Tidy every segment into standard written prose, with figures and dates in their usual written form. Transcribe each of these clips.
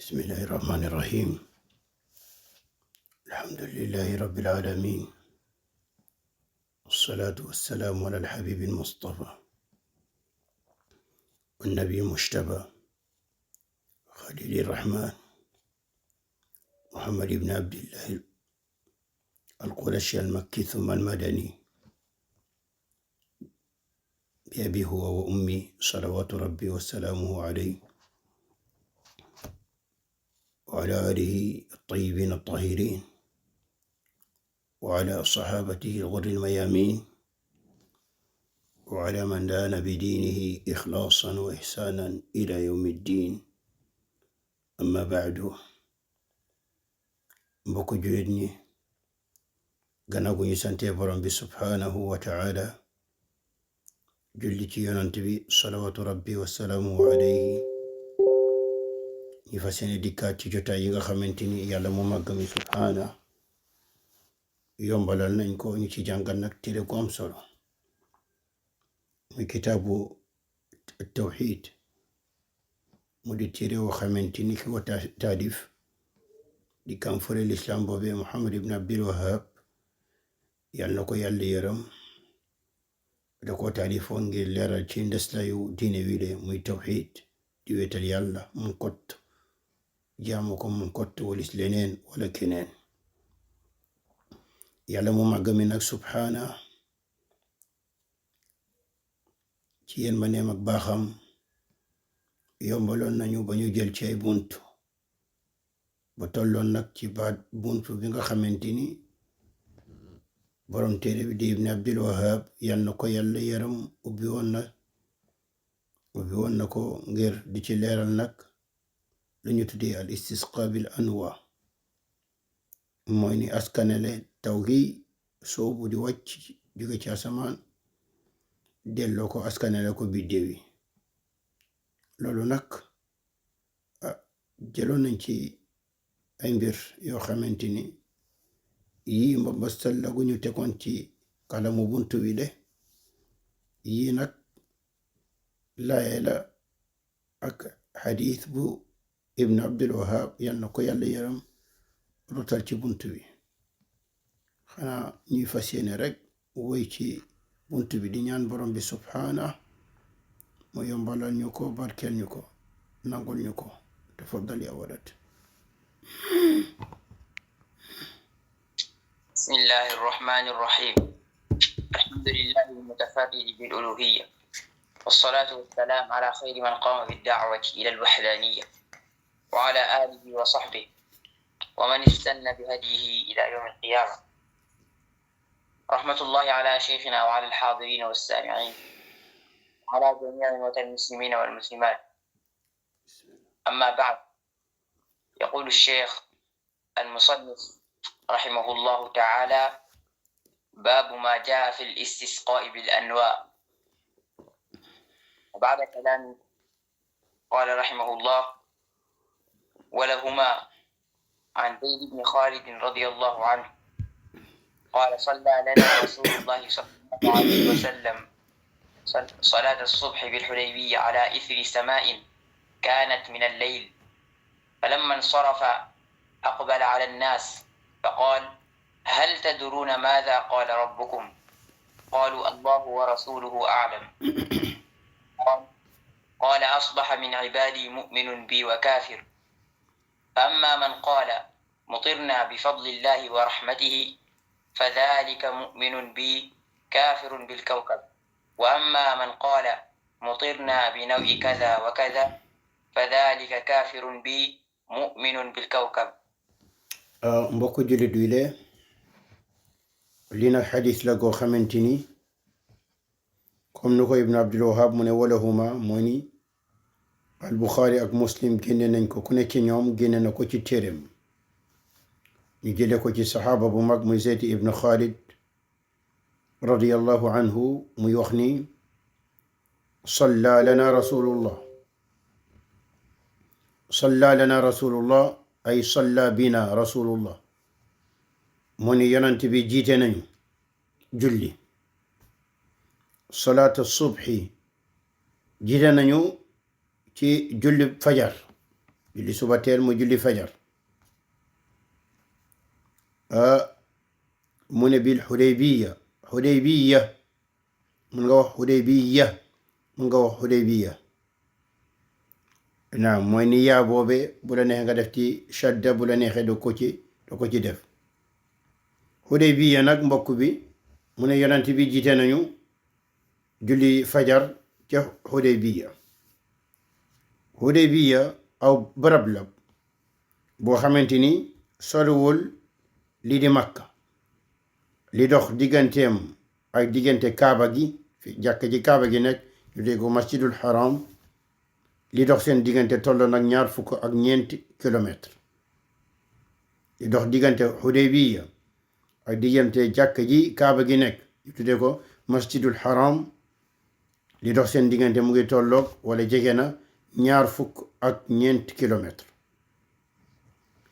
بسم الله الرحمن الرحيم. الحمد لله رب العالمين، والصلاة والسلام على الحبيب المصطفى والنبي المجتبى خليل الرحمن محمد بن عبد الله القرشي المكي ثم المدني، بأبي هو وأمي صلوات ربي وسلامه عليه وعلى آله الطيبين الطاهرين وعلى صحابته الغر الميامين وعلى من دان بدينه إخلاصا وإحسانا إلى يوم الدين. أما بعد، mbokk jullit ñi, gannaaw gu ñu sante borom bi subhaanahu wa taala, julli ci yonant bi salawatu rabbi wasalaamu alayhi, ñi fas yéene dikkaat ci jotaay yi nga xamante ni yàlla mu màgg mi subhaana yombalal nañ ko ñu ci jàngal nag téere gu am solo muy kitaabu tawxiid, mu di téere woo xamante ni ki ko taalif di kanfure l'islam boobe Muhammad ibn Abdul Wahab, yàlla na ko yàlla yërëm, da ko taalifoon ngir leeral ci ndeslayu diine wile muy tawxiid, di wetal yàlla mun kott, jaamu ko mun kott walis leneen wala keneen. yàlla mu màgg mi nag subhaana ci yéen ma neem ak baaxam yombaloon nañu ba ñu jël ci ay buntu ba tolloon nag ci baat buntu bi nga xamante ni borom téere bi di ibn Abdul Wahab, yal na ko yàlla yaram, ubbi woon na ko ngir di ci leeral nag lu ñu tuddee al istisqa bil anwa, mooy ni askanele taw gi soobu di wàcc jóge ci asamaan delloo ko askanele ko biddéew yi. loolu nag jëloon nañ ci ay mbir yoo xamante ni yii mbambastal la gu ñu tegoon ci kalamu buntu wi de, yii nag laaye la ak xadiis bu ibn Abdul Wahab, yal na ko yàlla yaram, rotal ci buntu bi. xanaa ñuy fas yéene rek woy ci buntu bi di ñaan borom bi subhaana mu yombalal ñu ko, barkeel ñu ko, nangul ñu ko. tafaddal ya walad. بسم الله الرحمن الرحيم. الحمد لله المتفرد بالألوهية، والصلاة والسلام على خير من قام بالدعوة إلى الوحدانية، وعلى آله وصحبه ومن استنى بهديه إلى يوم القيامة. رحمة الله على شيخنا وعلى الحاضرين والسامعين وعلى جميع موتى المسلمين والمسلمات. أما بعد، يقول الشيخ المصنف رحمه الله تعالى: باب ما جاء في الاستسقاء بالأنواء. وبعد كلام قال رحمه الله: ولهما عن زيد بن خالد رضي الله عنه قال: صلى لنا رسول الله صلى الله عليه وسلم صلاة الصبح بالحديبية على إثر سماء كانت من الليل، فلما انصرف أقبل على الناس فقال: هل تدرون ماذا قال ربكم؟ قالوا: الله ورسوله أعلم. قال: أصبح من عبادي مؤمن بي وكافر، فأما من قال مطرنا بفضل الله ورحمته فذلك مؤمن بي كافر بالكوكب، وأما من قال مطرنا بنوع كذا وكذا فذلك كافر بي مؤمن بالكوكب. mbokk jullit wi le, li nag xadis la goo xamante ni comme ni ko ibn Abdul Wahab mu ne walahuma, moo ni al Buxaari ak Muslim génne nañ ko, ku ne ci ñoom génne na ko ci téereem, ñu jële ko ci saxaaba bu mag muy Zayd ibn Xaalid radiyallahu anhu, muy wax ni salla lana rasulullah ay salla bina rasulullah, mu ni yonent bi jiite nañu julli salaat subhi, jiite nañu ci julli fajar julli suba teel mu julli fajar mu ne bil Xudaybiya mun nga wax Xudaybiya naam mooy ni yaa boobe bu la neexee nga def ci shadda bu la neexee doo ko ci def Xudaybiya nag mbokk bi mu ne yonent bi jiite nañu julli fajar ca Xudaybiya aw barab la boo xamante ni soriwul lii di Makka li dox digganteem ak diggante Kaaba gi fi jàkk ji Kaaba gi nekk ñu dee ko masjidul haram li dox seen diggante tolloo nag 24 kilomètre li dox diggante Xudaybiya ak diggante jàkk ji Kaaba gi nekk ñu tuddee ko masjidul haram li dox seen diggante mu ngi tolloog wala jege na 24 kilomètre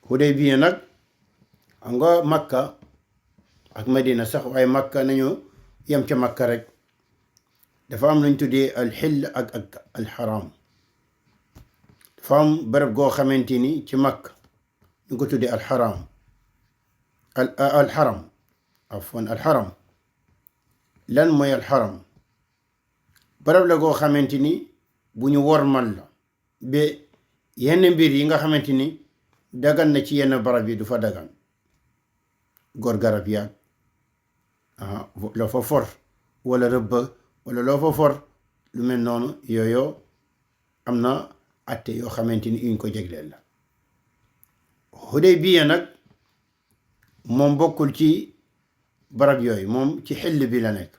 Xudaybiya nag xam nga Makka ak Madina sax waaye Makka nañu yem ca Makka rek dafa am luñ tuddee alxill ak alxaram dafa am bërëb goo xamante ni ci Makka ñu ko tuddee alxaram alxaram lan mooy alxaram bërëb la goo xamante ni bu ñu wormal la ba yenn mbir yi nga xamante ni dagan na ci yenn barab yi du fa dagan góor garab yaag loo fa for wala rëbba wala loo fa for lu mel noonu yooyu am na atte yoo xamante ni yuñ ko jegleel la Xudaybiya nag moom bokkul ci barab yooyu moom ci xel bi la nekk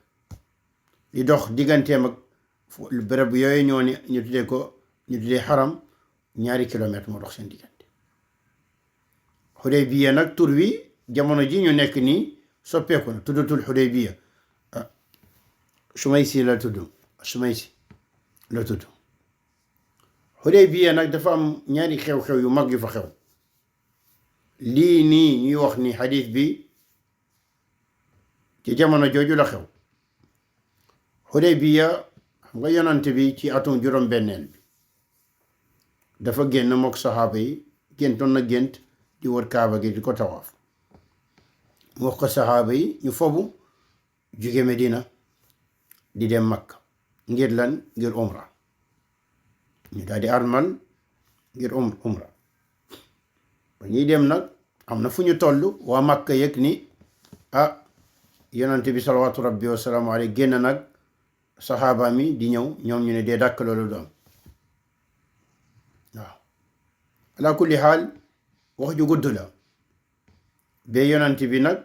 li dox digganteem ak barab yooyu ñoo ne ñu tuddee xaram 2 kilomètre moo dox seen diggante Xudaybiya nag tur wi jamono ji ñu nekk nii soppeeku na tuddatul Xudaybiya Sumaysi la tudd Xudaybiya nag dafa am ñaari xew-xew yu mag yu fa xew lii nii ñuy wax ni xadiis bi ci jamono jooju la xew Xudaybiya xam nga yonante bi ci atum juróom-benneel bi dafa génn mook saxaaba yi géntoon na gént di wër Kaaba gi di ko tawaaf mu wax ko saxaaba yi ñu fobu jóge Medina di dem Makka ngir lan ngir umra ñu daal di armal ngir umra ba ñuy dem nag am na fu ñu toll waa Makka yëg ni yonante bi salawaatu rabbi wa salaamu alayhi génn nag saxaaba mi di ñëw ñoom ñu ne dee dàkk loolu doon waaw ala kulli xaal wax ju gudd la ba yonante bi nag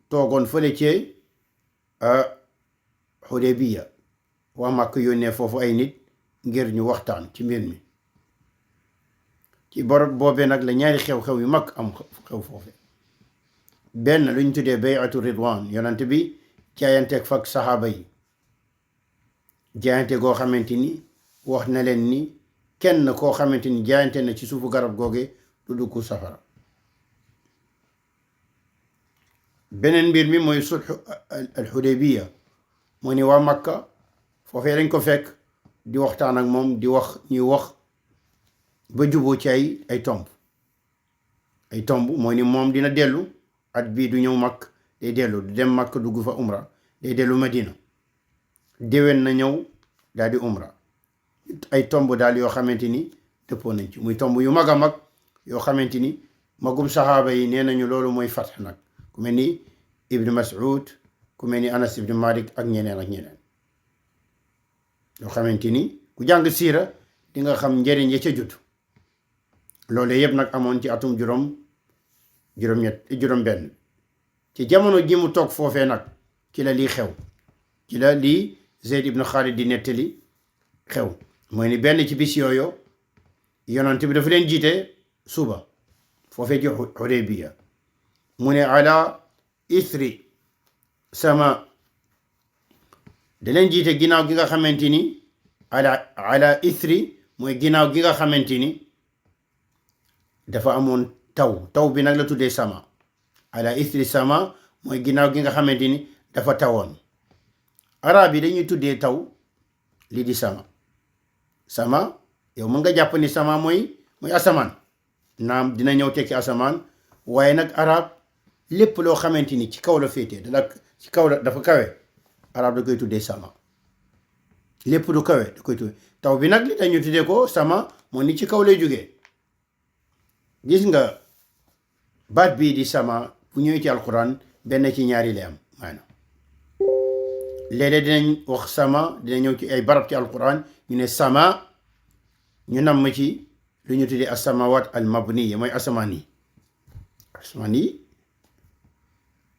toogoon fële ci Xudaybiya waa Makka yónnee foofu ay nit ngir ñu waxtaan ci mbir mi ci borob boobee nag la ñaari xew-xew yu mag am xew foofe benn lu ñu tuddee bay'atu ridwan yonante bi jaayanteeg fak saxaaba yi jaayante goo xamante ni wax na leen ni kenn koo xamante ni jaayante na ci suufu garab googe du dugg safara beneen mbir mi mooy sulxu al Xudaybiya moo ni waa Makka foofee lañ ko fekk di waxtaan ak moom di wax ñuy wax ba juboo ci ay tomb mooy ni moom dina dellu at bii du ñëw Makka day dellu du dem Makka dugg fa umra day dellu Madina déwén na ñëw daal di umra ay tomb daal yoo xamante ni dëppoo nañ ci muy tomb yu mag a mag yoo xamante ni magum saxaaba yi nee nañu loolu mooy fatx nag ku mel ni Ibn Mas'ud ku mel ni Anas ibn Malik ak ñeneen yoo xamante ni ku jàng siira di nga xam njëriñ ya ca jut loolu yëpp nag amoon ci atum juróom-benn ci jamono ji mu toog foofee nag ci la lii xew ci la lii Zeyd ibn Khalid di nettali xew mooy ni benn ci bis yooyu yonent bi dafa leen jiite suba foofee ci Xudaybiya mu ne ala ithri sama da leen jiite ginnaaw gi nga xamante ni ala ithri mooy ginnaaw gi nga xamante ni dafa amoon taw bi nag la tuddee sama ala ithri sama mooy ginnaaw gi nga xamante ni dafa tawoon arab yi dañuy tuddee taw lii di sama yow mën nga jàpp ni sama mooy asamaan naam dina ñëw tekki asamaan waaye nag arab lépp loo xamante ni ci kaw la féetee ci kaw la dafa kawe arab da koy tuddee sama lépp du kawe da koy tuddee taw bi nag li tax ñu tuddee ko sama moo ni ci kaw lay jógee gis nga baat bii di sama bu ñëwee ci alquran benn ci ñaari lay am maanaam léeg-léeg dinañ wax sama dina ñëw ci ay barab ci alquran ñu ne sama ñu namm ci lu ñu tuddee asamawat al mabniya mooy asamaan yi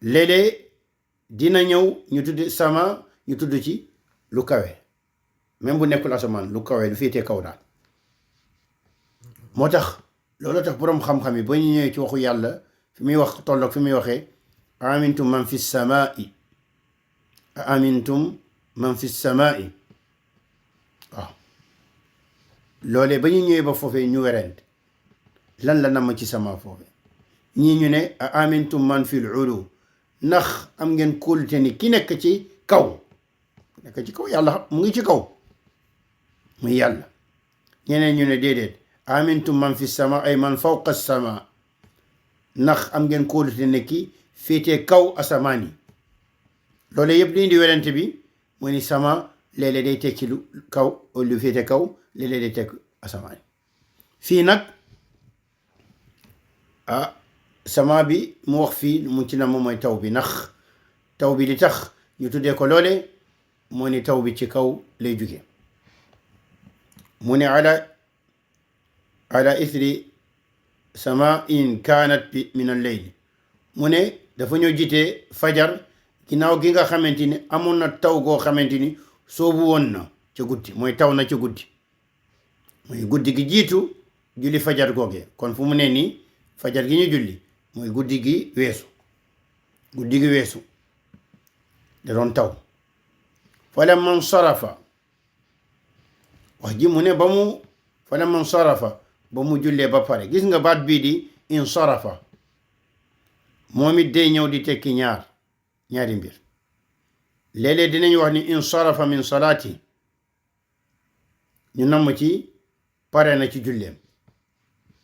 léeg-léeg dina ñëw ñu tudd sama ñu tudd ci lu kawe même bu nekkul asamaan lu kawe lu féetee kaw daal moo tax loolu tax boroom xam-xam yi ba ñu ñëwee ci waxu yàlla fi muy wax tolloog fi muy waxee amintum man fi samaa'i amintum man fi samaa'i waaw loolee ba ñu ñëwee ba foofee ñu werante lan la namm ci sama foofee ñii ñu ne amintum man fil ulu ndax am ngeen kóolute ni ki nekk ci kaw yàlla mu ngi ci kaw muy yàlla ñeneen ñu ne déedéet amintum man fi sama ay man fawqa sama ndax am ngeen kóolute ne ki féetee kaw asamaan yi loolu yëpp li indi werante bi mu ni sama léeg-léeg day tekki lu kaw lu féete kaw léeg-léeg day tekki asamaan yi fii nag sama bi mu wax fii mu ci na moom mooy taw bi ndax taw bi li tax ñu tuddee ko loole moo ni taw bi ci kaw lay jóge mu ne ala ithri samain kaanat bi min al leyl mu ne dafa ñoo jitee fajar ginnaaw gi nga xamante ni amoon na taw goo xamante ni soobu woon na ca guddi mooy taw na ca guddi mooy guddi gi jiitu julli fajar googee kon fu mu ne nii fajar gi ñu julli mooy guddi gi weesu da doon taw falamma nsarafa wax ji mu ne falamma nsarafa ba mu jullee ba pare gis nga baat bii di insarafa moom it day ñëw di tekki ñaari mbir léeg-léeg dinañ wax ni insarafa min salaati ñu namm ci pare na ci julleem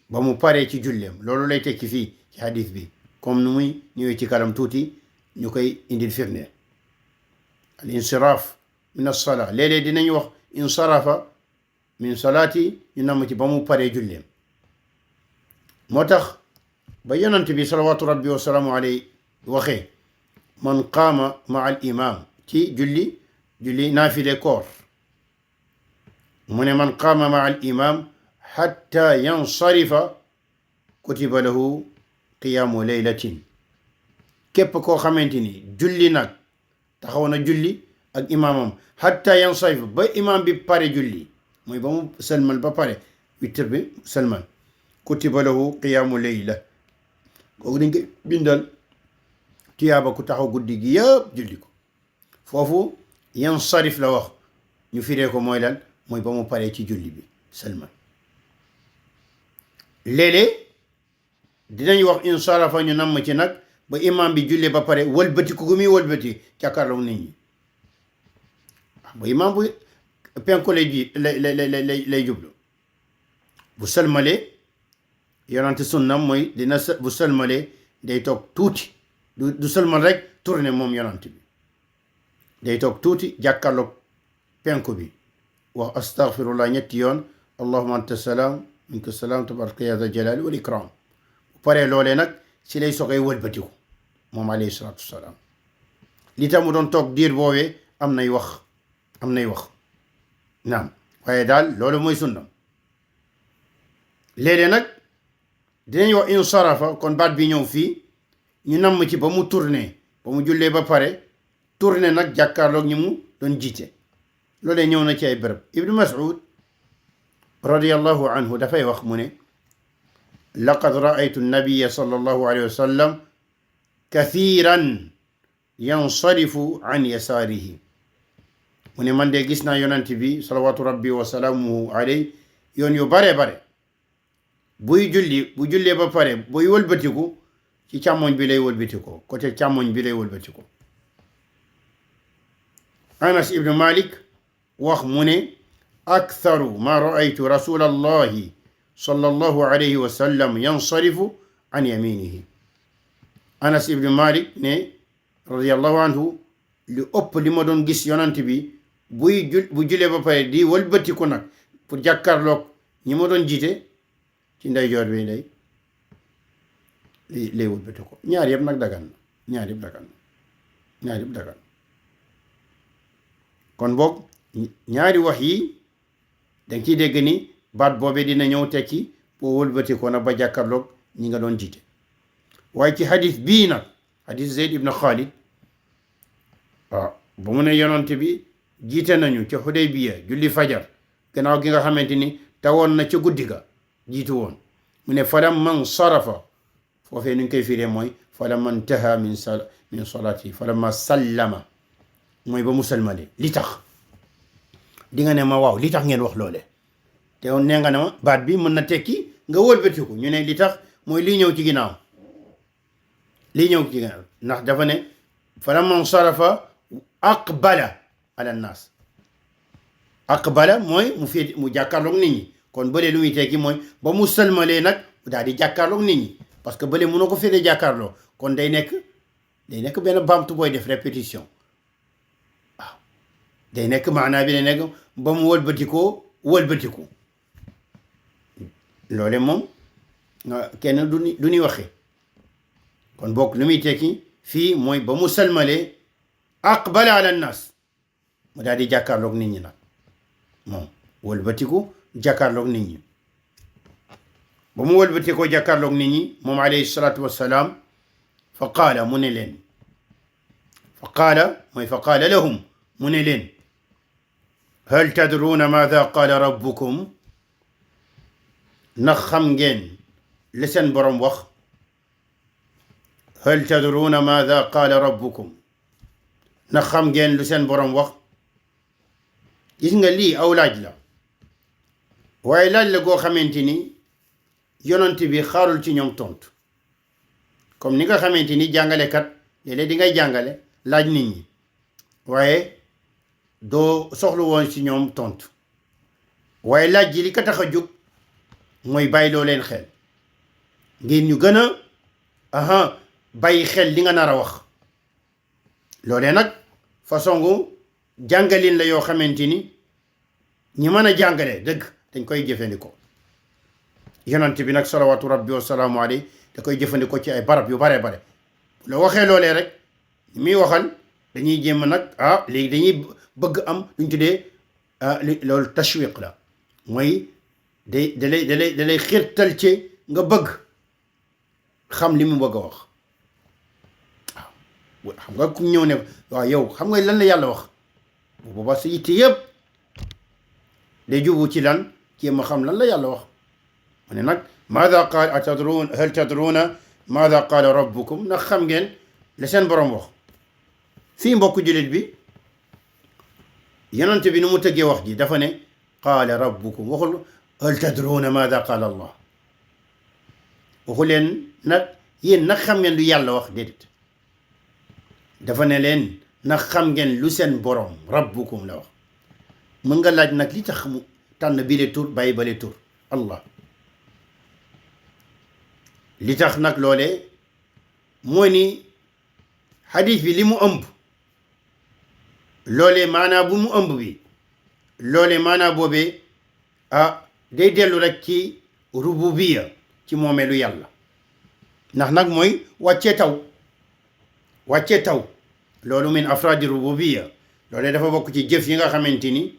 ba mu paree ci julleem loolu lay tekki fii ci hadith bi comme nu muy ñëwee ci kanam tuuti ñu koy indil firnde al insiraaf min as-salaa léeg-léeg dinañ wax insarafa min salaati ñu namm ci ba mu paree julleem moo tax ba yonent bi salawaatu rabbi wa salaamu alayhi waxee man qaama ma al imam ci julli naafile koor mu ne man qaama ma al imam xatta yansarifa kutiba lahu qiyaamu laylatin képp koo xamante ni julli nag taxaw na julli ak imaamam xatta yansarifa ba imaam bi pare julli mooy ba mu sëlmal ba pare witr bi sëlmal kutiba lahu qiyaamu layla kooku dañ koy bindal tuyaaba ku taxaw guddi gi yëpp julli ko foofu yansarif la wax ñu firee ko mooy lan mooy ba mu paree ci julli bi sëlmal léeg-léeg dinañ wax insarafa ñu namm ci nag ba imam bi jullee ba pare wëlbati ku muy wëlbati càkkaarloo nit ñi ba imam bu penku lay jublu bu sëlmalee yonante sunnam mooy bu sëlmalee day toog tuuti du sëlmal rek tourné moom yonante bi day toog tuuti jàkkaarloog penku bi wax astaghfirullah ñetti yoon allahumma anta salaam minka salaam tabaraka ya zal jalali wal ikram bu paree loolee nag si lay sogay wëlbatiku moom alayhi salaatu wasalaam li tax mu doon toog diir boobee am nay wax naam waaye daal loolu mooy sunnam léeg-léeg nag dinañ wax insarafa kon baat bi ñëw fii ñu namm ci ba mu tourné ba mu jullee ba pare tourné nag jàkkaarloog ñi mu doon jiite loolee ñëw na ci ay bërëb ibnu mas'ud radiyallahu anhu dafay wax mu ne laqad ra'aytu an-nabiyya sallallahu alayhi wa sallam kathiran yansarifu an yasaarihi mu ne man de gis naa yonent bi salawatu rabbi wa salaamuhu alayhi yoon yu bare bu jullee ba pare buy wëlbatiku ci càmmoñ bi lay wëlbatikoo côté càmmoñ bi lay wëlbatikoo Anas ibn Malik wax mu ne aktharu ma ra'aytu rasulallahi sallallahu alayhi wa sallam yansarifu an yaminihi. Anas ibn Malik ne radiyallahu anhu li ëpp li ma doon gis yonant bi bu julee ba pare di wëlbatiku nag pour jàkkaarloog ñi ma doon jiite ci ndeyjoor bi lay wëlbatiku. ñaar yëpp nag dagan na ñaar yëpp dagan kon boog ñaari wax yi danga ciy dégg ni baat boobee dina ñëw tekki boo wëlbatikoo nag ba jàkkaarloog ñi nga doon jiite. waaye ci xadis bii nag xadis Zayd ibn Khalid waaw ba mu ne yonent bi jiite nañu ca Xudaybiya julli fajar gannaaw gi nga xamante ni tawoon na ca guddi ga jiitu woon mu ne falamma nsarafa foofee nuñ koy firee mooy falamma ntaha min salaati falamma sallama mooy ba mu salmale li tax di nga ne ma waaw li tax ngeen wax loole te nee nga ne ma baat bi mën na tekki nga wëlbatiku ñu ne li tax mooy lii ñëw ci ginnaaw ndax dafa ne falamma nsarafa aqbala ala nnaas aqbala mooy mu jàkkaarloog nit ñi kon bële lu muy tekki mooy ba mu sëlmalee nag daal di jàkkaarloog nit ñi parce que bële mënoo ko féetee jàkkaarloo kon day nekk benn baamtu booy def répétition waaw day nekk maanaa bi day nekk ba mu wëlbatiku loole moom kenn du ni waxee kon bokk lu muy tekki fii mooy ba mu sëlmalee aqbala ala nnaas mu daal di jàkkaarloog nit ñi nag moom wëlbatiku jàkkaarloog nit ñi ba mu wëlbatikoo jàkkaarloog nit ñi moom alayhi salaatu wassalaam fa qaala mu ne leen fa qaala lahum mu ne leen hal tadruuna maada qaala rabbukum ndax xam ngeen li seen borom wax hal tadruuna maada qaala rabbukum ndax xam ngeen lu seen borom wax gis nga lii aw laaj la waaye laaj la goo xamante ni yonent bi xaarul ci ñoom tontu comme ni nga xamante ni jàngalekat léeg-léeg di ngay jàngale laaj nit ñi waaye doo soxlu woon ci ñoom tontu waaye laaj ji li ko tax a jóg mooy bàyyi loo leen xel ngir ñu gën a bàyyi xel li nga nar a wax loolee nag façon gu jàngalin la yoo xamante ni ñi mën a jàngale dëgg dañ koy jëfandikoo yonent bi nag salawaatu rabbi wa salaamu alayhi da koy jëfandikoo ci ay barab yu bare bare la waxee loolee rek ñi muy waxal dañuy jéem nag léegi dañuy bëgg am luñ tuddee loolu tashwiq la mooy dalay xiirtal ci nga bëgg xam li mu bëgg a wax waaw xam nga ku ñëw ne waaw yow xam nga lan la yàlla wax bu boobaa sa yitte yëpp day jubu ci lan kii ma xam lan la yàlla wax mu ne nag maada qaal hal tadruuna maada qaala rabbukum ndax xam ngeen la seen borom wax fii mbokk jullit bi yonent bi nu mu tëggee wax ji dafa ne qaala rabbukum waxul hal tadruuna maada qaala allah waxu leen nag yéen nag xam ngeen lu yàlla wax déedéet dafa ne leen nag xam ngeen lu seen borom rabbukum la wax mën nga laaj nag li tax mu tànn bile tur bàyyi bale tur allah li tax nag loolee mooy ni xadis bi li mu ëmb loolee maanaa bu mu ëmb bi loolee maanaa boobee day dellu rek ci rububiya ci moomeelu yàlla ndax nag mooy wàccee taw loolu min afraadi rububiya loolee dafa bokk ci jëf yi nga xamante ni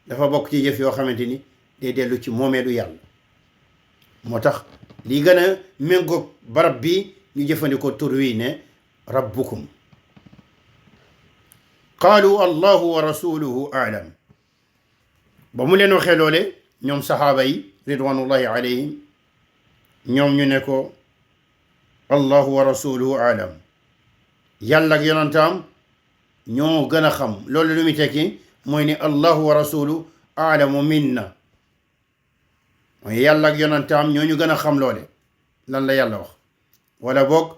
dafa bokk ci jëf yoo xamante ni day dellu ci moomeelu yàlla moo tax li gën a méngoog barab bi ñu jëfandikoo tur wi ne rabbukum qaalu allahu wa rasuluhu aalam ba mu leen waxee loole ñoom saxaaba yi ridwanullahi alayhim ñoom ñu ne ko allahu wa rasuluhu aalam yàlla ak yonantaam ñoo gën a xam loolu lu muy tekki mooy ne allahu wa rasuluhu aalamu minna mooy yàlla ak yonantaam ñoo ñu gën a xam loole lan la yàlla wax wala boog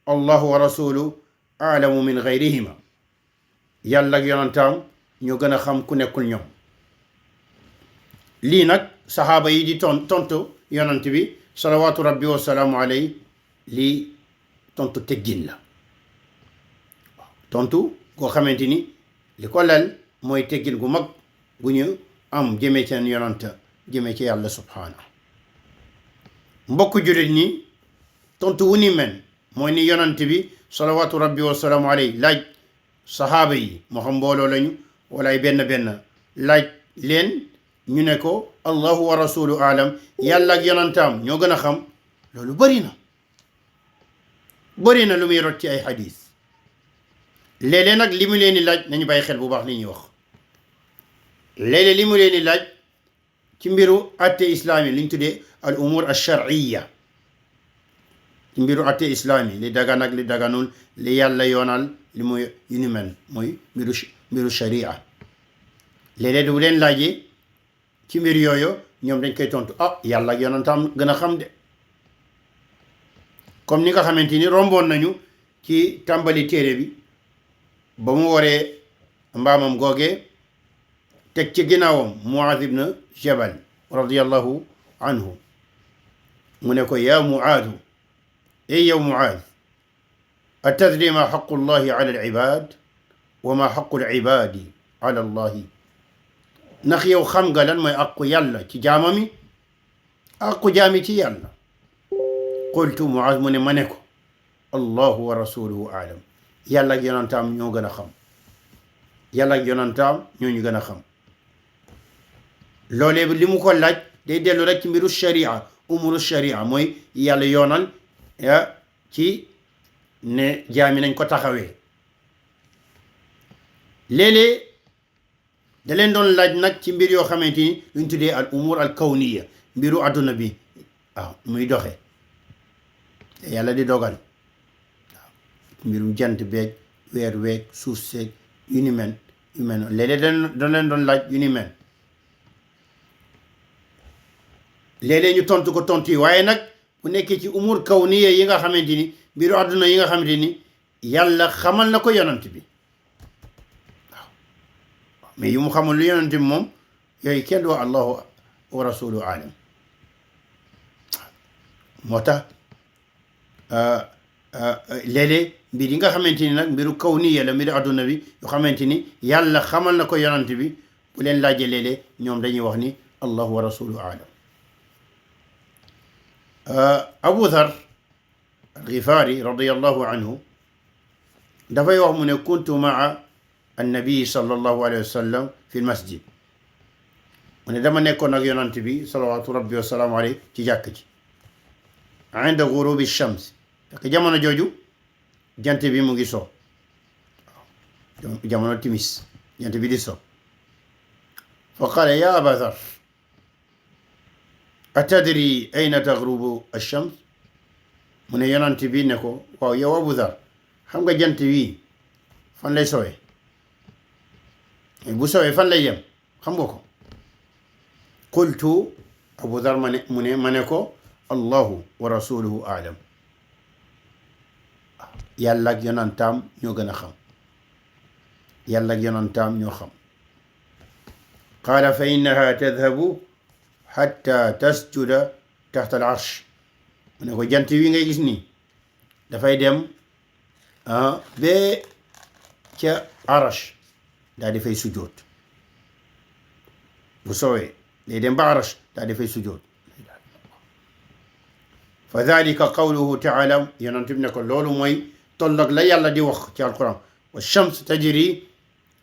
allahu wa rasuluhu aalamu min gayrihima yàlla ak yonantaam ñoo gën a xam ku nekkul ñoom lii nag saxaaba yi di tontu yonant bi salawaatu rabbi wa salaamu alayhi lii tontu teggin la tontu koo xamante ni li ko lal mooy teggin gu mag gu ñu am jëmee ci yonant jëmee ci yàlla subhaanahu mbokk jullit ñi tontu wu ni men mooy ni yonant bi salawaatu rabbi wa salaamu alayhi laaj saxaaba yi moo xam mbooloo lañu wala ay benn laaj leen ñu ne ko allahu wa rasulu alam yàlla ak yonantaam ñoo gën a xam loolu bëri na lu muy rot ci ay xadis léeg-léeg nag li mu leen di laaj nañu bàyyi xel bu baax li ñuy wax léeg-léeg li mu leen di laaj ci mbiru atte islaam yi li ñu tuddee al umur al shar'iyya ci mbiru atte islaam yi li dagan ak li daganul li yàlla yoonal li muy yu ni mel mooy mbiru sharia léeg-léeg du leen laajee ci mbir yooyu ñoom dañ koy tontu yàlla ak yonantaam gën a xam de comme ni nga xamante ni romboon nañu ci tàmbali téere bi ba mu waree mbaamam googee teg ci ginnaawam Muaaz ibn Jabal radiyallahu anhu mu ne ko yaa Muaaz yow Muaaz atadri ma xaqu llahi ala al-ibaad wa ma xaqu al-ibaadi ala allahi ndax yow xam nga lan mooy aqu yàlla ci jaamami aqu jaami ci yàlla qultu Muaaz mu ne ma ne ko allahu wa rasuluhu aalam yàlla ak yonantaam ñoo gën a xam yàlla ak yonantaam ñoo ñu gën a xam loolee li mu ko laaj day dellu rek ci mbiru sharia umuru sharia mooy yàlla yoonal ci ne jaami nañ ko taxawee léeg-léeg da leen doon laaj nag ci mbir yoo xamante ni luñ tuddee al umur al kawniya mbiru adduna bi muy doxe te yàlla di dogal mbirum jant beeg weer weeg suuf seeg yu ni mel léeg-léeg da leen doon laaj yu ni mel léeg-léeg ñu tontu ko tontu yi waaye nag bu nekkee ci umur kawniya yi nga xamante ni mbiru adduna yi nga xamante ni yàlla xamal na ko yonant bi mais yu mu xamul lu yonent bi moom yooyu kenn du wax allahu wa rasuluhu alam moo tax léeg-léeg mbir yi nga xamante ni nag mbiru kawniya la mbiru adduna bi yoo xamante ni yàlla xamal na ko yonent bi bu leen laajee léeg-léeg ñoom dañuy wax ni allahu wa rasuluhu alam Abu Dhar al-Ghifari radiyallahu anhu dafay wax mu ne kuntu maa annabi sallallahu alayhi wa sallam fi lmasjid mu ne dama nekkoon ak yonant bi salawatu rabbi wasalaamu alayhi ci jàkk ci inda gurubi shams fekk jamono jooju jant bi mu ngi so jamono timis jant bi di so fa qaala ya aba dhar atadri ayna taghrubu ash-shams mu ne yonant bi ne ko waaw yow Abu Dhar xam nga jant wi fan lay sowee bu sowee fan lay yem xam nga ko qultu Abu Dhar ma ne ko allahu wa rasuluhu aalam yàlla ak yonantaam ñoo gën a xam yàlla ak yonantaam ñoo xam qaala fa innaha tadhabu hatta tasjuda taxta al arsh mu ne ko jant wi ngay gis nii dafay dem ba ca arash daa di fay sujjoot bu soowee day dem ba arash daa di fay sujjoot fa dalika qawluhu taala yonent bi ne ko loolu mooy tolloog la yàlla di wax ci alquran wa shams tajri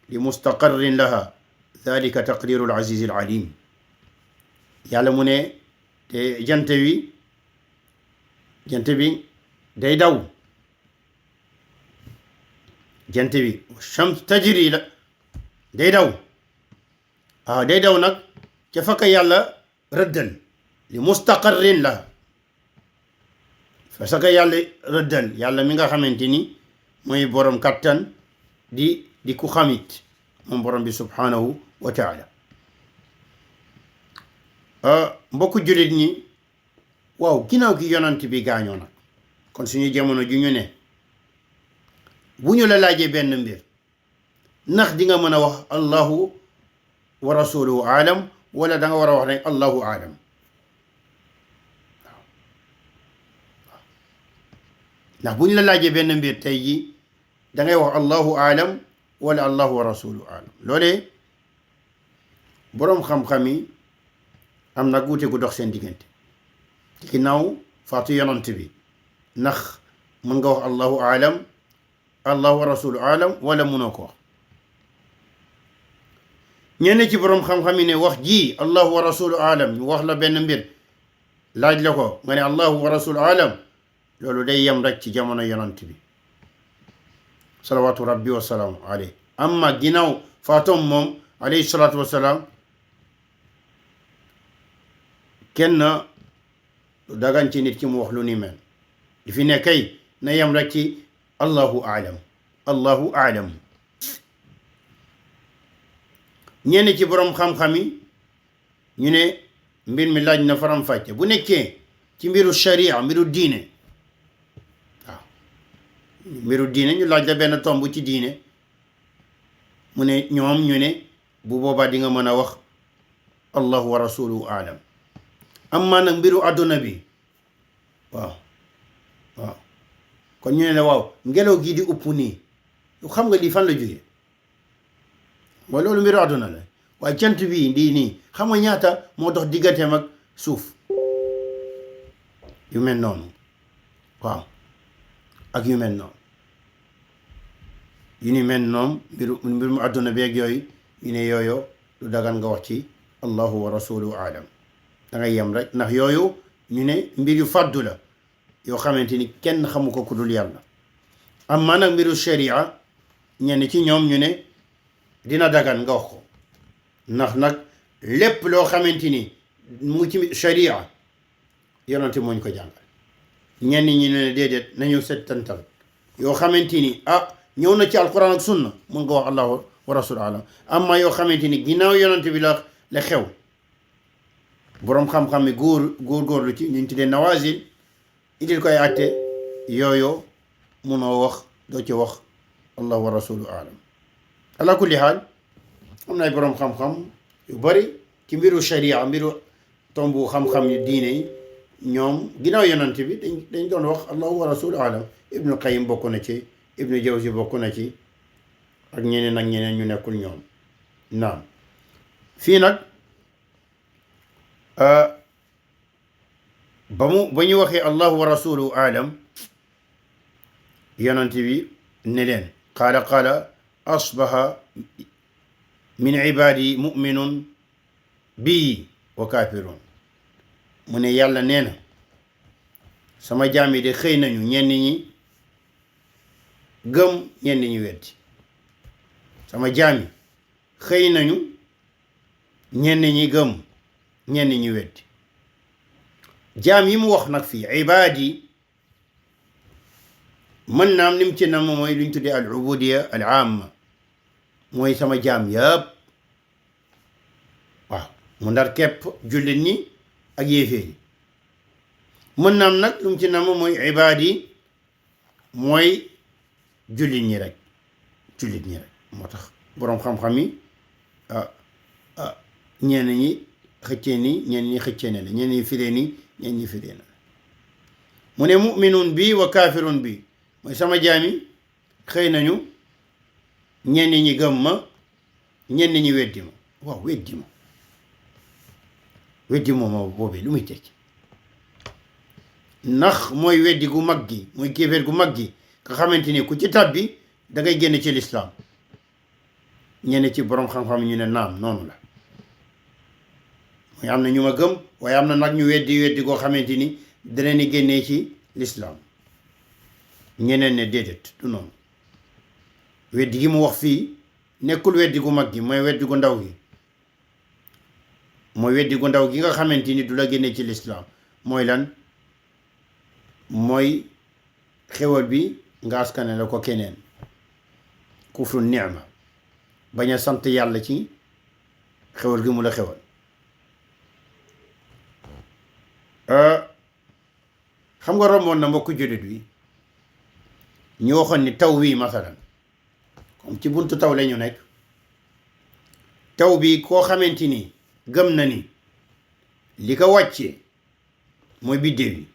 li mustaqarrin laha dalika taqdiru al aziz al alim yàlla mu ne te jant bi day daw jant bi shams tajri la day daw day daw nag ca fakka yàlla rëddal li mustaqarrin la fa saka yàlla rëddal yàlla mi nga xamante ni mooy borom kattan di ku xamit moom borom bi subhanahu wa taala mbokku jullit ñi waaw ginnaaw gi yonant bi gaañoo nag kon suñu jamono ju ñu ne bu ñu la laajee benn mbir ndax di nga mën a wax allahu wa rasuluhu aalam wala da nga war a wax rek allahu aalam ndax bu ñu la laajee benn mbir tey ji da ngay wax allahu aalam wala allahu wa rasulu aalam loolee boroom xam-xam yi am nag wuute gu dox seen diggante ginnaaw faatu yonant bi ndax mën nga wax allahu aalam allahu wa rasulu aalam wala mënoo ko wax ñenn ci boroom xam-xam yi ne wax ji allahu wa rasulu aalam ñu wax la benn mbir laaj la ko nga ne allahu wa rasulu aalam loolu day yem rek ci jamono yonant bi salawaatu rabbi wa salaamu alayhi amma ginnaaw faatoom moom alayhi salaatu wa salaam kenn dagan ci nit ki mu wax lu ni mel li fi ne kay na yem rek ci allahu aalam allahu aalam ñenn ci boroom xam-xam yi ñu ne mbir mi laaj na faram fàcce bu nekkee ci mbiru sharia mbiru diine waaw mbiru diine ñu laaj la benn tomb ci diine mu ne ñoom ñu ne bu boobaa di nga mën a wax allahu wa rasuluhu aalam amma nag mbiru àdduna bi waaw kon ñu ne la waaw ngelaw gii di upp nii xam nga lii fan la jógee waaye loolu mbiru àdduna la waaye jant bi ndii nii xam nga ñaata moo dox digganteem ak suuf yu mel noonu waaw ak yu mel noonu yu ni mel noonu mbiru àdduna beeg yooyu yu ne yooyu lu dagan nga wax ci allahu wa rasuluhu aalam da ngay yem rek ndax yooyu ñu ne mbir yu fàddu la yoo xamante ni kenn xamu ko ku dul yàlla amma nag mbiru sharia ñenn ci ñoom ñu ne dina dagan nga wax ko ndax nag lépp loo xamante ni mu ci sharia yonante moo ñu ko jàngal ñenn ñi ne déedéet nañu settantal yoo xamante ni ñëw na ci alquran ak sunna mun nga wax allahu wa rasul alam amma yoo xamante ni ginnaaw yonante bi la xew boroom xam-xam mi góor-góorlu ci ñu tuddee nawazil indil koy àtte yooyu munoo wax doo ci wax allahu wa rasulu alam ala kulli xaal am na ay boroom xam-xam yu bari ci mbiru sharia mbiru tombu xam-xam yu diine yi ñoom ginnaaw yonent bi dañ doon wax allahu wa rasulu alam ibnu qayyim bokk na ci ibnu jawzi bokk na ci ak ñeneen ak ñeneen ñu nekkul ñoom naam fii nag ba ñu waxee allahu wa rasuluhu aalam yonent bi ne leen qaala asbaha min ibadi muminun bii wa kafirun mu ne yàlla nee na sama jaam yi de xëy nañu ñenn ñi gëm ñenn ñi weddi sama jaam yi xëy nañu ñenn ñi gëm ñenn ñi weddi jaam yi mu wax nag fii ibaadi mën naam lim ci nam mooy lu ñu tuddee al ubudiya al amma mooy sama jaam yëpp waaw mu ndar képp jullit ñi ak yéeféer yi mën naam nag lu mu ci nam mooy ibaadi mooy jullit ñi rek moo tax boroom xam-xam yi ñenn ñi xëccee ni ñenn ñi xëccee ne la ñenn ñi firee ni ñenn ñi firee na mu ne muminun bi wa kafirun bi mooy sama jaami xëy nañu ñenn ñi gëm ma ñenn ñi weddi ma waaw weddi ma boobee lu muy tekki ndax mooy weddi gu mag gi mooy kéeféer gu mag gi nga xamante ni ku ci tàbbi da ngay génn ci lislaam ñenn ci boroom xam-xam ñu ne naam noonu la mooy am na ñu ma gëm waaye am na nag ñu weddi goo xamante ni dana ni génnee ci lislaam ñeneen ne déedéet du noonu weddi gi mu wax fii nekkul weddi gu mag gi mooy weddi gu ndaw gi mooy weddi gu ndaw gi nga xamante ni du la génnee ci lislaam mooy lan mooy xewal bi nga askane la ko keneen kufru ni'ma bañ a sant yàlla ci xewal gi mu la xewal xam nga romboon na mbokku jullit wi ñu waxoon ni taw bii masalan comme ci buntu taw la ñu nekk taw bi koo xamante ni gëm na ni li ko wàccee mooy biddéew yi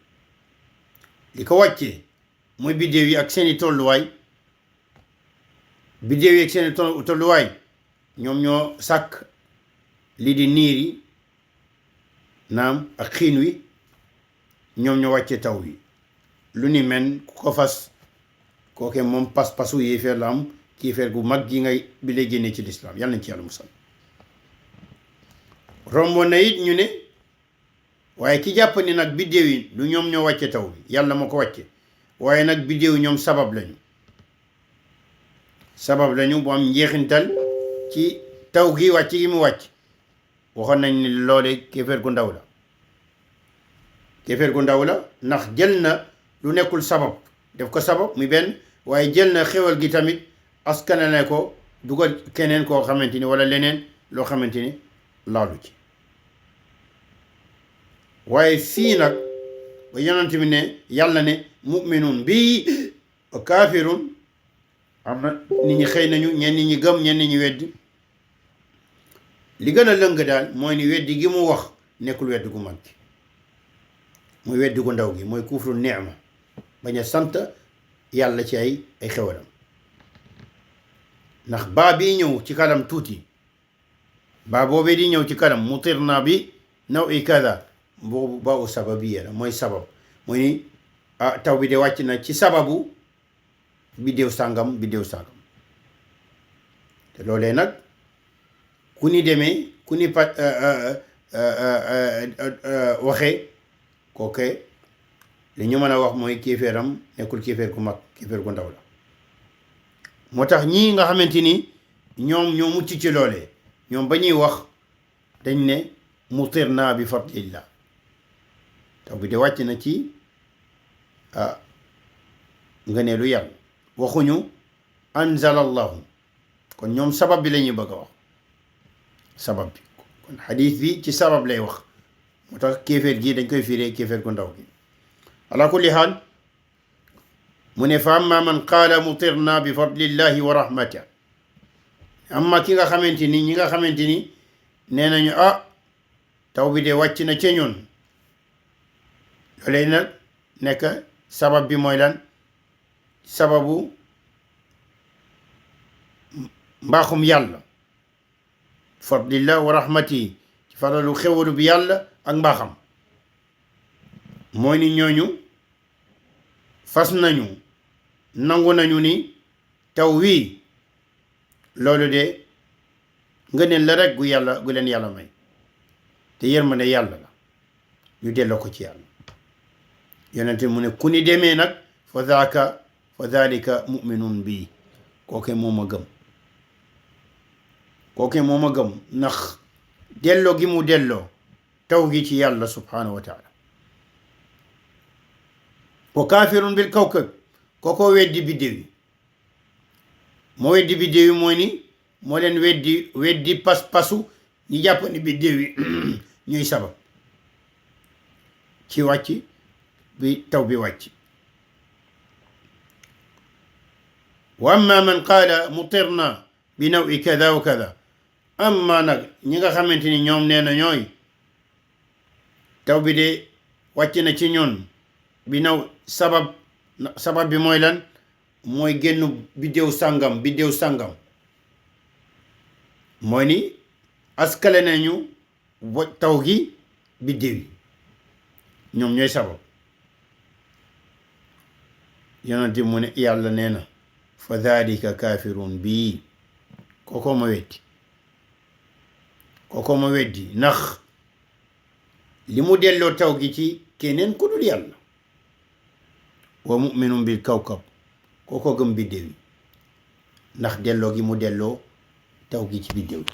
li ko wàccee mooy biddéew yi ak seeni tolluwaay biddéew yi ak seeni tolluwaay ñoom ñoo sàkk lii di niir yi naam ak xiin wi ñoom ñoo wàcce taw yi lu ni men ku ko fas kooke moom pas-pasu yéefeer la am kéefeer gu mag gi ngay bi lay génnee ci lislaam yàlla nañ ci yàlla musal romboon na it ñu ne waaye ki jàpp ni nag biddéew yi du ñoom ñoo wàcce taw bi yàlla moo ko wàcce waaye nag biddéew yi ñoom sabab lañu bu am njeexintal ci taw gi wàcc gi mu wàcc waxoon nañ ni loole kéefeer gu ndaw la kéefeer gu ndaw la ndax jël na lu nekkul sabab def ko sabab muy benn waaye jël na xewal gi tamit askanale ko dugal keneen koo xamante ni wala leneen loo xamante ni laalu ci waaye fii nag ba yonent bi ne yàlla ne mu'minun bi kaafirun am na nit ñi xëy nañu ñenn ñi gëm ñenn ñi weddi li gën a lëng daal mooy ni weddi gi mu wax nekkul weddi gu mag gi muy weddi gu ndaw gi mooy kufru neema bañ a sant yàlla ci ay xewalam ndax baa bi ñëw ci kanam tuuti baa boobee di ñëw ci kanam mutirna bi naw i kada boobu baa u sababiya la mooy sabab mooy ni taw bi de wàcc na ci sababu biddéew sàngam te loolee nag ku ni demee ku ni waxee kooke li ñu mën a wax mooy kéeféeram nekkul kéeféer gu mag kéeféer gu ndaw la moo tax ñii nga xamante ni ñoom ñoo mucc ci loolee ñoom ba ñuy wax dañ ne mutirna bi fadlillah taw bi de wàcc na ci ngëneelu yàlla waxuñu anzalallahu kon ñoom sabab bi la ñuy bëgg a wax sabab bi kon xadiis bi ci sabab lay wax moo tax kéeféer gi dañ koy firee kéeféer gu ndaw gi ala kulli haal mu ne fa amma man qaala mutirna bi fadlillahi wa rahmatihi amma ki nga xamante ni ñi nga xamante ni nee nañu taw bi de wàcc na ca ñun loolee nag nekk sabab bi mooy lan sababu mbaaxum yàlla fadlillah wa rahmatihi ci faralu xewalu bi yàlla ak mbaaxam mooy ni ñooñu fas nañu nangu nañu ni taw wii loolu de ngëneel la rek gu leen yàlla may te yërmande yàlla la ñu delloo ko ci yàlla yonente mu ne ku ni demee nag fa dhalika mu'minun bii kooke moom a gëm ndax delloo gi mu delloo taw gi ci yàlla subhanahu wa taala wa kaafirun bil kawkab kooko weddi biddéew yi moo weddi biddéew yi mooy ni moo leen weddi pas-pasu ñi jàpp ni biddéew yi ñuy sabab ci wàcc bi taw bi wàcc wa amma man qaala mutirna bi nawi kada wa kada amma nag ñi nga xamante ni ñoom nee na ñooy taw bi de wàcc na ci ñun bi naw sabab bi mooy lan mooy génn biddéew sàngam mooy ni askale nañu taw gi biddéew yi ñoom ñooy sabab yonente mu ne yàlla nee na fa dhalika kaafirun bii kooko ma weddi ndax li mu delloo taw gi ci keneen ku dul yàlla wa mu'minun bil kawkab kooko gëm biddéew yi ndax delloo gi mu delloo taw gi ci biddéew yi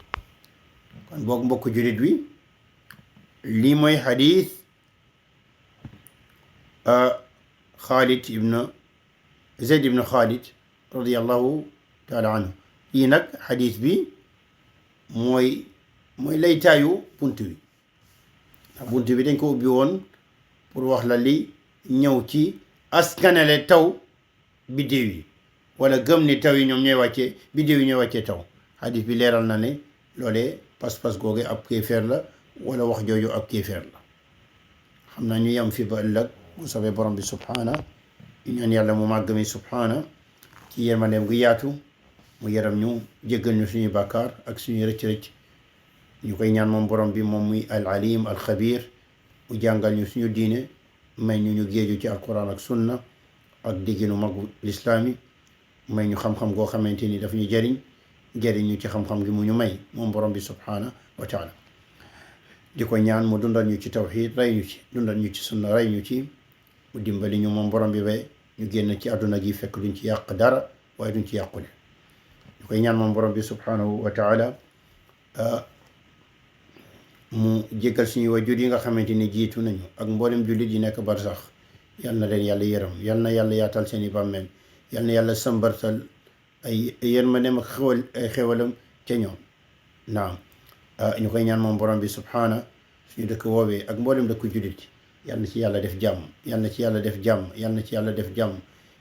kon boog mbokk jullit wi lii mooy xadiis Xaalid ibn Zayd ibn Xaalid radiyallahu taala anhu yii nag xadiis bi mooy laytaayu bunt bi ndax bunt bi dañ ko ubbi woon pour wax la li ñëw ci askanale taw biddéew yi wala gëm ni taw yi ñoom ñooy wàccee biddéew yi ñooy wàccee taw xadiis bi leeral na ne loolee pas-pas googe ab kéefeer la wala wax jooju ab kéefeer la xam naa ñu yam fi ba ëllëg bu soobee borom bi subhaana ñaan yàlla mu màgg mi subhaana ci yërmandeem gu yaatu mu yaram ñu jéggal ñu suñu bàkkaar ak suñu rëcc-rëcc ñu koy ñaan moom borom bi moom muy al alim al xabir mu jàngal ñu suñu diine may ñu géeju ci alquran ak sunna ak digginu magu lislaami may ñu xam-xam goo xamante ni daf ñu jëriñ ñu ci xam-xam gi mu ñu may moom borom bi subhaana wa taala di ko ñaan mu dundal ñu ci tawxiid rey ñu ci dundal ñu ci sunna rey ñu ci mu dimbali ñu moom borom bi ba ñu génn ci àdduna gi fekk duñ ci yàq dara waaye duñ ci yàqule ñu koy ñaan moom borom bi subhaanahu wa taala mu jéggal suñu wajur yi nga xamante ni jiitu nañu ak mboolem jullit yi nekk barsax yal na leen yàlla yërëm yal na yàlla yaatal seeni bàmmeel yal na yàlla sambartal ay yërmandeem ak ay xewalam ca ñoom naam ñu koy ñaan moom borom bi subhaana suñu dëkk woowee ak mboolem dëkku jullit yal na ci yàlla def jàmm yal na ci yàlla def jàmm yal na ci yàlla def jàmm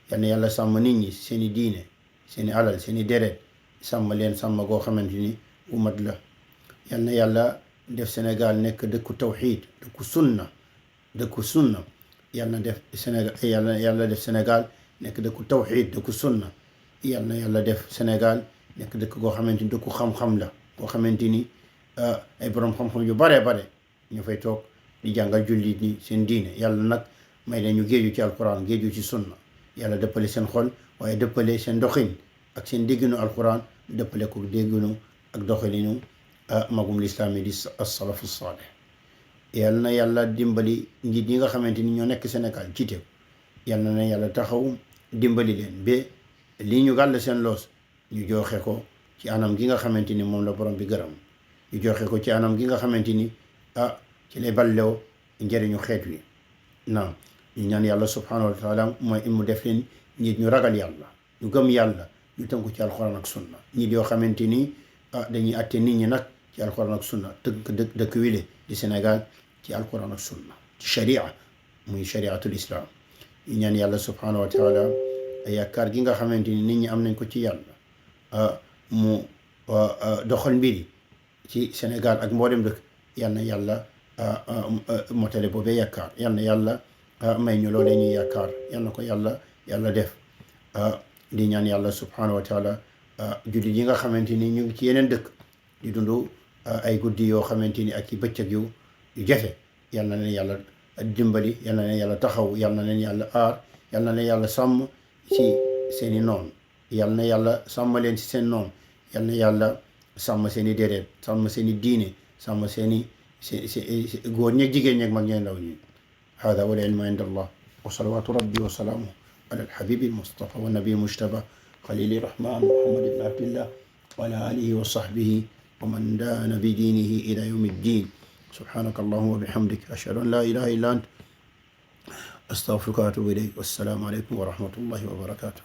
yal na yàlla sàmm nit ñi seeni diine seeni alal seeni deret sàmm leen sàmm goo xamante ni bu mat la yal na yàlla def Sénégal nekk dëkku tawxiid dëkku sunna yàlla def Sénégal yàlla def Sénégal nekk dëkku tawxiid dëkku sunna yàlla def Sénégal nekk dëkk goo xamante ni dëkku xam-xam la goo xamante ni ay borom xam-xam yu bare ñu fay toog di jàngal jullit ñi seen diine yàlla nag may leen ñu géeju ci alquran géeju ci sunna yàlla dëppale seen xol waaye dëppale seen doxin ak seen dégginu alquran dëppale ko dégginu ak doxalinu magum lislaam yi di as-salafu saalih yal na yàlla dimbali njiit yi nga xamante ni ñoo nekk Sénégal jiite yal na yàlla taxaw dimbali leen ba lii ñu gàll seen loos ñu joxe ko ci anam gi nga xamante ni moom la borom bi gërëm ñu joxe ko ci anam gi nga xamante ni ci lay ballew njëriñu xeet wi naam ñu ñaan yàlla subhanahu wa taala mooy mu def leen njiit ñu ragal yàlla ñu gëm yàlla ñu tënku ci alxuraan ak sunna njiit yoo xamante ni dañuy atte nit ñi nag ci alquran ak sunna dëkk wile di Sénégal ci alquran ak sunna ci sharia muy shariatul islam ñu ñaan yàlla subhanahu wa taala yaakaar gi nga xamante ni nit ñi am nañ ko ci yàlla mu doxal mbiri ci Sénégal ak mboolem dëkk yal na yàlla motale boobee yaakaar yal na yàlla may ñu loolee ñuy yaakaar yal na ko yàlla def di ñaan yàlla subhanahu wa taala jullit yi nga xamante ni ñu ngi ci yeneen dëkk di dund ay guddi yoo xamante ni ak ci bëccëg yu jafe yal na leen yàlla dimbali yal na leen yàlla taxaw yal na leen yàlla aar yal na leen yàlla sàmm ci seeni noon yal na yàlla sàmm leen ci seen noon yal na yàlla sàmm seeni déret sàmm seeni diine sàmm seeni góor ñeeg jigéen ñeeg mag ñeeg ndaw ñi hada wal ilmu inda allah wa salawatu rabbi wa salaamu ala alhabibi almustafa wa nabi mujtaba خليل الرحمن محمد بن عبد الله وعلى آله وصحبه ومن دان بدينه إلى يوم الدين سبحانك اللهم وبحمدك أشهد أن لا إله إلا أنت أستغفرك وأتوب إليك والسلام عليكم ورحمة الله وبركاته